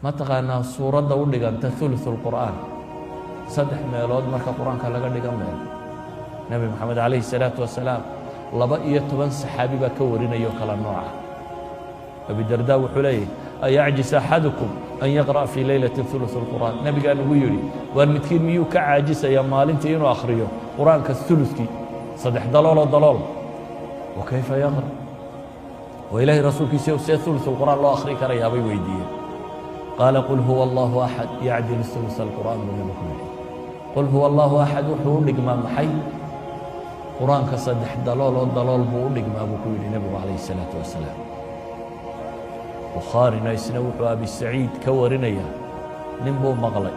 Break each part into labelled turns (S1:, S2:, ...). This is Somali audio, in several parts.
S1: Ma taqaanaa suuradda u dhiganta ثuluث الqur'aan, saddex meelood marka Qur-aanka laga dhiga meel? Nebi Moxamed calayhi الsalaatu wasalaam 12 saxaabi baa ka warinaya oo kala nooca. Abidarda wuxuu leeyahy: أيعجز أحدكم أن يقرأ في ليلة ثuluث الqur'aan? Nebigaa nagu yidhi: waar midkiin miyuu ka caajisaya maalintii inuu akhriyo Qur-aanka ثuluثkii, saddex dalooloo dalool? Wa kayfa yaqra'? Oo Ilaahay rasuulkiisa, see ثuluث الqur'aan loo akhri karayaa, bay weydiiyeen. قال: قل هو الله أحد يعدل ثuluث الqur'aan, buu nebigu ku yidhi. قل هو الله أحد wuxuu u dhigmaa maxay? Qur-aanka saddex dalooloo dalool buu u dhigmaa, buu ku yidhi nebigu calayhi الsalaatu wasalaam. Bukhaarina isna wuxuu Abi Saciid ka warinaya nin buu maqlay,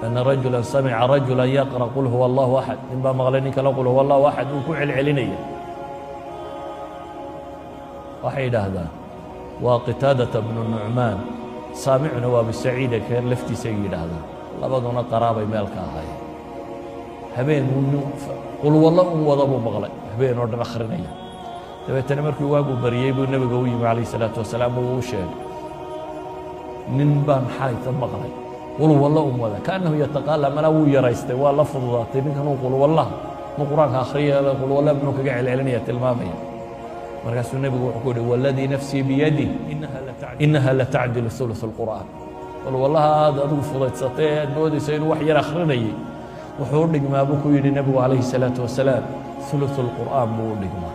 S1: أن رجلا سمع رجلا يقرأ قل هو الله أحد. Nin baa maqlay nin kale قل هو الله أحد uu ku celcelinaya. Waxay yidhaahdaan waa Qitaadata bnu Nucmaan, saamicuna waa Abi Saciida keen laftiisa ay yidhaahdaan, labaduna qaraabay meel ka ahaayeen. Habeen uu nin qulwallo un wada buu maqlay, habeen oo dhan akhrinaya. Dabeetana markii waaguu bariyey buu nebiga u yimi calayh isalaatu wasalaam. Uu u sheegay: nin baan xalayta maqlay qulwallo un wada. كأنه يتقالى, malaa wuu yaraystay, waa la fududaatay ninkan uu qulwallaha mu Qur-aanka akhriya, qulwalla muxuu kaga celcelinaya, tilmaamaya. Markaasuu nebigu wuxuu ku yihi: والذي نفسي بيده إنها لتعدل ثuluث الqur'aan. Qulwallaha aad adigu fudaysatay ee aad moodayso inuu wax yar akhrinayay, wuxuu u dhigmaa, buu ku yidhi nebigu calayhi الsalaatu wasalaam, ثuluث الqur'aan buu u dhigmaa.